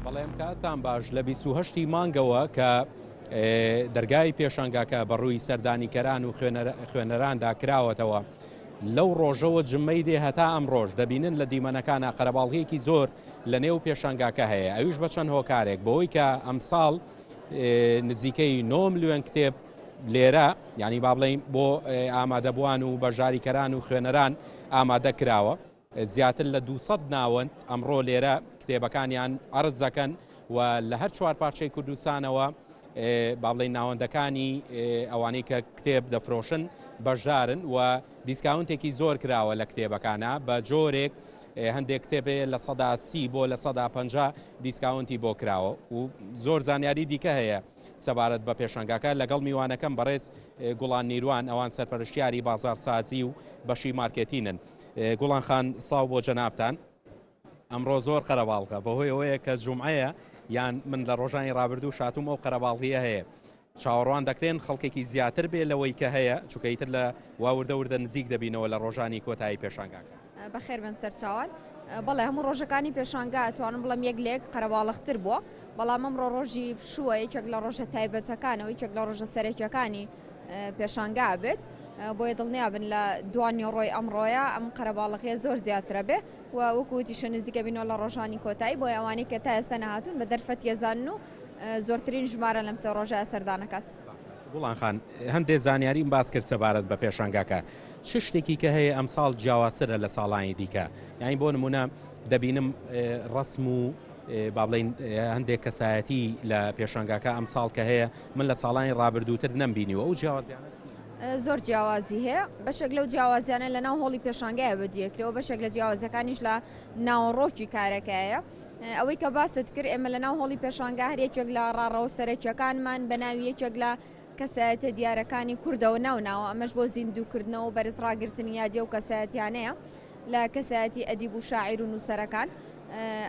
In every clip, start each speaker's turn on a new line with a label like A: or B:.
A: بەڵێ ئەم کاتتان باش لە 28 ی مانگەوە کە دەرگای پێشانگاکە بە ڕووی سەردانیکەران و خوێنەراندا کراوەتەوە لەو ڕۆژەوە جمەی دێ هەتا ئەم ڕۆژ دەبینن لە دیمەنەکانە قەرەباڵغیەکی زۆر لە نێو پێشانگاکە هەیە ئەویش بە چەند هۆکارێک بەوەی کە ئەمساڵ نزیکەی 9 ملیۆن کتێب لێرە یانی با بڵێین بۆ ئامادەبووان و بەشداریکەران و خوێنەران ئامادە کراوە. زیاتر لە 200 ناوەند ئەمڕۆ لێرە کتێبەکانیان عەرز دەکەن و لە هەر چوار پارچەی کوردستانەوە با بڵێین ناوەندەکانی ئەوانەی کە کتێب دەفرۆشن بەشدارن و discount ێکی زۆر کراوە لە کتێبەکانە بە جۆرێک هەندێک کتێب هەیە 30% بۆ 50% discount ی بۆ کراوە و زۆر زانیاری دیکە هەیە. سەبارەت بە پێشانگاکە لەگەڵ میوانەکەم بەڕێز گوڵان نیروان ئەوان سەرپەرشتیاری بازاڕسازی و بەشی مارکێتینن. گوڵان خان سڵاو بۆ جەنابتان. ئەمڕۆ زۆر قەرەباڵغە بەهۆی ئەوەیە کە جومعەیە یان من لە ڕۆژانی ڕابردوو شاتوم ئەو قەرەباڵغیە هەیە چاوەڕوان دەکرێن خەڵکێکی زیاتر بێ لەوەی کە هەیە چونکە ئیتر لە وا وردە وردە نزیک دەبینەوە لە ڕۆژانی کۆتایی پێشانگاکە.
B: بەخێر بن سەرچاوان. بەڵێ هەموو ڕۆژەکانی پێشانگا ئەتوانم بڵێم یەک لە یەک قەرەباڵغتر بووە، بەڵام ئەمڕۆ ڕۆژی پشووە یەکێک لە ڕۆژە تایبەتەکانەوە یەکێک لە ڕۆژە سەرەکیەکانی پێشانگا بێت بۆیە دڵنیابن لە دوانیوەڕۆی ئەمڕۆیە ئەم قەرەباڵغیە زۆر زیاترە بێ و وەکو وتیشە نزیکە بینەوە لە ڕۆژانی کۆتایی بۆیە ئەوانەی کە تا ئێستا نەهاتوون بە دەرفەت یەزانن و زۆرترین ژمارە لەم سێ ڕۆژە سەردانەکات.
A: گوڵان خان هەندێ زانیاریم باس کرد سەبارەت بە پێشانگاکە چ شتێکی کە هەیە ئەمساڵ جیاوازترە لە ساڵانی دیکە یانی بۆ نمونە دەبینم ڕسم و با بڵین هەندێک کەسایەتی لە پێشانگاکە ئەمساڵ کە هەیە من لە ساڵانی ڕابردووتر نەمبینیوە ئەو جیاوازیانە
B: زۆر جیاوازی هەیە بەشێک لەو جیاوازیانە لە ناو هۆڵی پێشانگایە بەدیەکرەوە بەشێک لە جیاوازەکانیش لە ناوەڕۆکی کارەکەیە. ئەوەی کە باست کرد ئێمە لە ناو هۆڵی پێشانگا هەر یەکێک لە ڕاڕەوە سەرەکیەکانمان بە ناوی یەکێک لە کەسایەتە دیارەکانی کوردەوە ناوناوە ئەمەش بۆ زیندووکردنەوە و بەرز ڕاگرتنی یادی ئەو کەسایەتیانەیە لە کەسایەتی ئەدیب و شاعیر و نووسەرەکان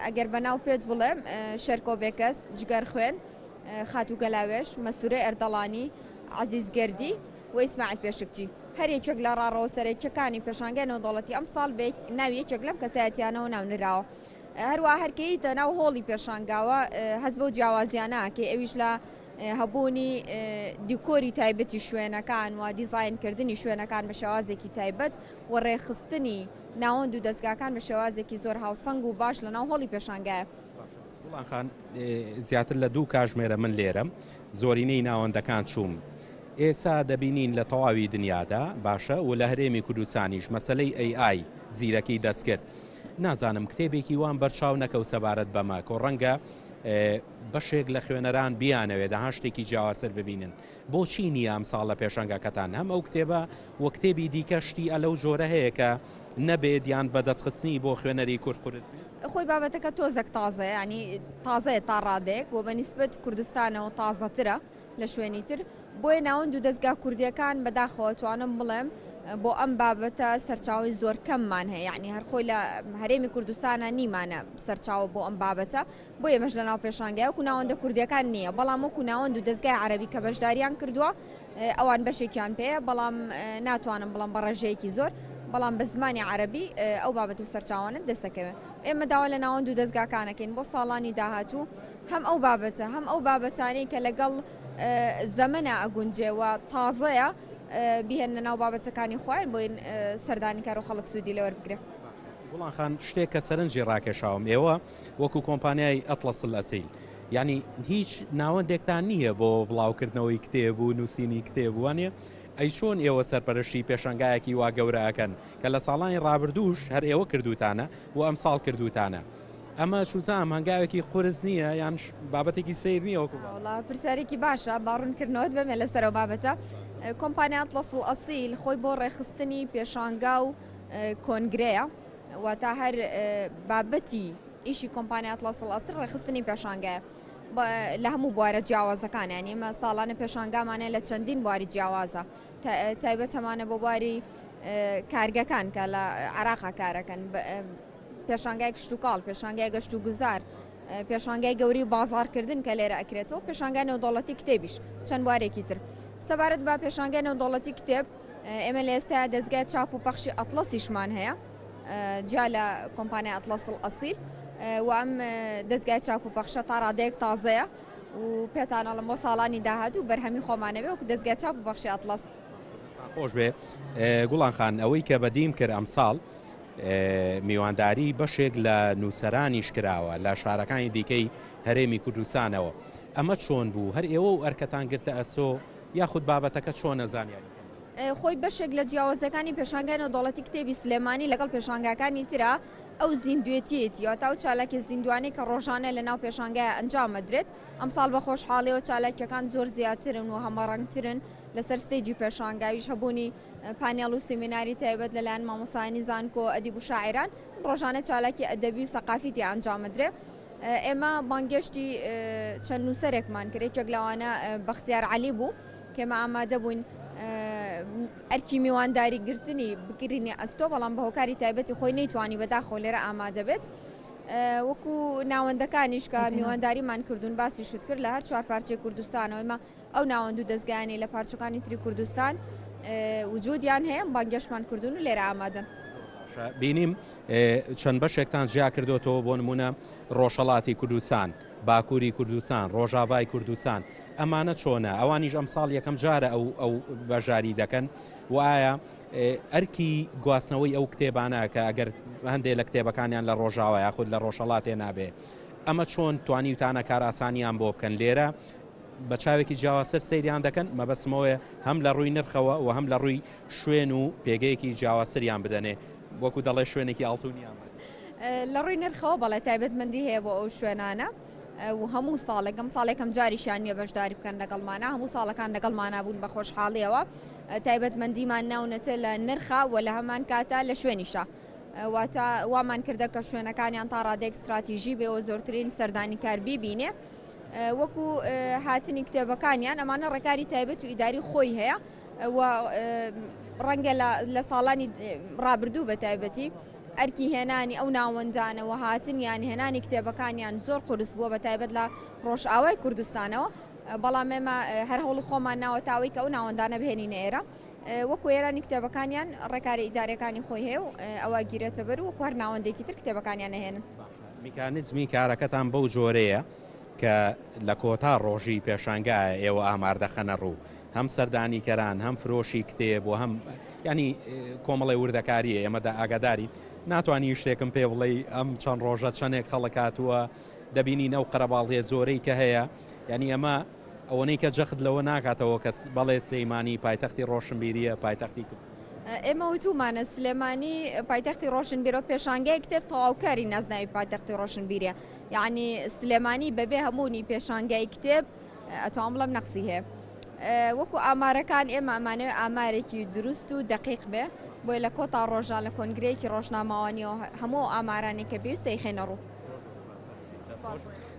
B: ئەگەر بە ناو پێت بڵێم شێرکۆ بێکەس، جگەرخوێن، خاتوو گەلاوێژ، مەستوورەی ئەردەڵانی، عەزیز گەردی و ئیسماعیل پێشکچی. هەر یەکێک لە ڕاڕەوە سەرەکیەکانی پێشانگای نێودەوڵەتی ئەمساڵ بە ناوی یەکێک لەم کەسایەتیانەوە ناونراوە. هەروەها هەر کە یەیتە ناو هۆڵی پێشانگاوە هەست بەو جیاوازیانە ئەکەی ئەویش لە هەبوونی دیکۆری تایبەتی شوێنەکان و دیزاینکردنی شوێنەکان بە شێوازێکی تایبەت و ڕێکخستنی ناوەند و دەزگاکان بە شێوازێکی زۆر هاوسەنگ و باش لە ناو هۆڵی پێشانگایە.
A: گوڵان خان زیاتر لە دوو کاژمێرە من لێرەم زۆرینەی ناوەندەکان چووم ئێسا دەبینین لە تەواوی دنیادا باشە و لە هەرێمی کوردستانیش مەسەلەی AI زیرەکی دەستکرد نازانم کتێبێکی وام بەرچاو نەکەوت سەبارەت بەمە کۆ ڕەنگە بەشێک لە خوێنەران بیانەوێت دەها شتێکی جیاوازتر ببینن بۆچی نییە ئەمساڵ لە پێشانگاکەتان هەم ئەو کتێبە و کتێبی دیکە شتی ئەلەو جۆرە هەیە کە نەبێت یان بەدەستخستنی بۆ خوێنەری کورد قورس بێت؟
B: خۆی بابەتەکە تۆزێک تازەیە یانی تازەیە تا ڕادەیەک و بە نیسبەت کوردستانەوە تازەترە لە شوێنی تر بۆیە ناوەند و دەزگا کوردیەکان بەداخەوە توانم بڵێم بۆ ئەم بابەتە سەرچاوەی زۆر کەممان هەیە یعنی هەر خۆی لە هەرێمی کوردستانە نیمانە سەرچاوە بۆ ئەم بابەتە بۆ ئێمەش لە ناو پێشانگای وەکو ناوەندە کوردیەکان نییە بەڵام وەکو ناوەند و دەزگای عەرەبی کە بەشداریان کردووە ئەوان بەشێکیان پێیە بەڵام ناتوانم بڵم بە ڕێژەیەکی زۆر بەڵام بە زمانی عەرەبی ئەو بابەت و سەرچاوانە دەستەکەوێت ئێمە داوا لە ناوەند و دەزگاکانەکەین بۆ ساڵانی داهاتوو هەم ئەو بابەتە هەم ئەو بابەتانەی کە لەگەڵ زەمەنا ئەگونجێ و تازەیە بیهێننە ناو بابەتەکانی خۆیان بۆی سەردانیکار و خەڵک سوودی لێ وەربگرێ.
A: گوڵان خان شتێک کە سەرنجی ڕاکێشاوم ئێوە وەکو کۆمپانیای ئەتڵەس الئەسیل یعنی هیچ ناوەندێکتان نییە بۆ بڵاوکردنەوەی کتێب و نووسینی کتێب وانە ئەی چۆن ئێوە سەرپەرشتی پێشانگایەکی وا گەورە ئەکەن کە لە ساڵانی ڕابردووش هەر ئێوە کردوتانە و ئەمساڵ کردوتانە ئەمە چوزانم هەنگاوێکی قورس نییە یان بابەتێکی سەیر نییە وەکو باس.
B: وەڵا پرسیارێکی باشە با ڕوونکردنەوەت بەمێ لەسەر ئەو بابەتە. کۆمپانیا ئەتڵەس ئەسیل خۆی بۆ ڕێکخستنی پێشانگا و کۆنگرەیە واتە هەر بابەتی ئیشی کۆمپانیا ئەتڵەس ئەسیل ڕێکخستنی پێشانگایە لە هەموو بوارە جیاوازەکان یانی ئێمە ساڵانە پێشانگامانە لە چەندین بواری جیاوازە تایبەت هەمانە بۆ بواری کارگەکان کە لە عراقا کارەکەن پێشانگای کشتوکاڵ، پێشانگای گەشتوگوزار، پێشانگای گەورەی بازاڕکردن کە لێرە ئەکرێتەوە، پێشانگای نێودەوڵەتی کتێبیش، چەند بوارێکی تر. سەبارەت بە پێشانگای نێودەوڵەتی کتێب، ئێمە لە ئێستا دەزگای چاپ و پەخشی ئەتڵەسیشمان هەیە، جیا لە کۆمپانیای ئەتڵەس ئەسیل. و ئەم دەزگای چاپ و پەخشە تا ڕادەیەک تازەیە و پێتان ئەڵم بۆ ساڵانی داهاتوو بەرهەمی خۆمانەبێ وەکو دەزگای چاپ و پەخشی ئەتڵەس.
A: خۆش بێ گوڵان خان ئەوەی کە بەدیم کرد ئەمساڵ میوانداری بەشێک لە نووسەرانیش کراوە لە شارەکانی دیکەی هەرێمی کوردستانەوە ئەمە چۆن بوو هەر ئێوە و ئەرکەتان گرتە ئەسۆ یاخود بابەتەکە چۆنە زانیاری
B: خۆی بەشێک لە جیاوازەکانی پێشانگای نێودەوڵەتی کتێبی سلێمانی لەگەڵ پێشانگاکانی ترا ئەو زیندوێتیەتی واتە ئەو چالاکی زیندوانەی کە ڕۆژانە لە ناو پێشانگای ئەنجامەدرێت ئەمساڵ بە خۆشحاڵیەوە چالاکیەکان زۆر زیاترن و هەمەڕەنگترن لەسەر ستەیجی پێشانگاویش هەبوونی پانێڵ و سیمیناری تایبەت لەلایەن مامۆستایانی زانکۆ، ئەدیب و شاعیران، ڕۆژانە چالاکی ئەدەبی و سەقافی تیا ئەنجامەدرێ. ئێمە بانگێشتی چەند نووسەرێکمان کرد، یەکێک لەوانە بەختیار عەلی بوو کە ئێمە ئامادە بووین ئەرکی میوانداری گرتنی بگرینە ئەستۆ، بەڵام بە هۆکاری تایبەتی خۆی نەیتوانی بەداخەوە لێرە ئامادە بێت. وەکو ناوەندەکانیش کە میوانداریمان کردوون باسیشت کرد لە هەر چوار پارچەی کوردستانەوە ئێمە ئەو ناوەند و دەزگایانەی لە پارچەکانی تری کوردستان وجودیان هەیە بانگێشتمان کردوون و لێرە ئامادەن.
A: بینیم چەند بەشێکتان جیا کردوتەوە بۆ نمونە ڕۆژهەڵاتی کوردستان، باکووری کوردستان، ڕۆژاڤای کوردستان ئەمانە چۆنە؟ ئەوانیش ئەمساڵ یەکەم جارە ئەو ئەو بەشداری دەکەن و ئایا ئەرکی گواستنەوەی ئەو کتێبانە کە ئەگەر هەندێک لە کتێبەکانیان لە ڕۆژاوا یاخود لە ڕۆژهەڵاتێ نابێ ئەمە چۆن توانیوتانە کارئاسانیان بۆ بکەن لێرە بە چاوێکی جیاوازتر سەیریان دەکەن، مەبەستم ئەوەیە هەم لە ڕووی نرخەوە و هەم لە ڕووی شوێن و پێگەیەکی جیاوازتریان بدەنێ، وەکو دەڵێ شوێنێکی ئاڵتونیان بدەنێ.
B: لە ڕووی نرخەوە بەڵێ تایبەتمەندی هەیە بۆ ئەو شوێنانە و هەموو ساڵێک، ئەم ساڵ یەکەم جاریشیان نییە بەشداری بکەن لەگەڵمانا، هەموو ساڵەکان لەگەڵمانا بوون بە خۆشحاڵییەوە، تایبەتمەندیمان ناونەتە لە نرخا و لە هەمان کاتا لە شوێنیشا. واتە وامان کردە کە شوێنەکانیان تا ڕادەیەک ستراتیژی بێ و زۆرترین سەردانیکار بیبینێ. وەکو هاتنی کتێبەکانیان ئەمانە ڕێکاری تایبەت و ئیداری خۆی هەیە و ڕەنگە لە ساڵانی ڕابردوو بە تایبەتی ئەرکی هێنانی ئەو ناوەندانەوە هاتنیان هێنانی کتێبەکانیان زۆر قورس بووە بە تایبەت لە ڕۆژئاوای کوردستانەوە بەڵام ئێمە هەر هەوڵی خۆمان ناوە تاوەی کە ئەو ناوەندانە بهێنینە ئێرە وەکو ئێرانی کتێبەکانیان ڕێکارە ئیدارەکانی خۆی هەیە و ئەوە گیرێتە بەر و هەر ناوەندێکی تر کتێبەکانیان نەهێنن.
A: میکانیزمی کارەکەتان بەو جۆرەیە کە لە کۆتا ڕۆژی پێشانگایە ئێوە ئامار دەخەنە ڕوو هەم سەردانیکەران هەم فرۆشی کتێب و هەم ینی کۆمەڵی وردەکاریە ئێمەدا ئاگاداری ناتوانانی شتێکم پێ بڵێ ئەم چەند ڕۆژە چەندێک خەڵک هاتووە دەبینین ئەو قەرەباڵغیە زۆرەی کە هەیە یعنی ئەمە ئەوەنەی کە جەخت لەوە ناکاتەوە کە بەڵێ سلێمانی پایتەختی ڕۆشنبیریە پایتەختی
B: ئێمە وتومانە سلێمانی پایتەختی ڕۆشنبیرە و پێشانگای کتێب تەواوکاری نازناوی پایتەختی ڕۆشنبیریە یعنی سلێمانی بەبێ هەبوونی پێشانگای کتێب ئەتوان بڵێم نەقسی هەیە وەکو ئامارەکان ئێمە ئەمانەوێ ئامارێکی دروست و دقیق بێ بۆیە لە کۆتا ڕۆژە لە کۆنگرەیەکی ڕۆژنامەوانیەوە هەموو ئامارانی کە پێویستە یخەینە ڕوو.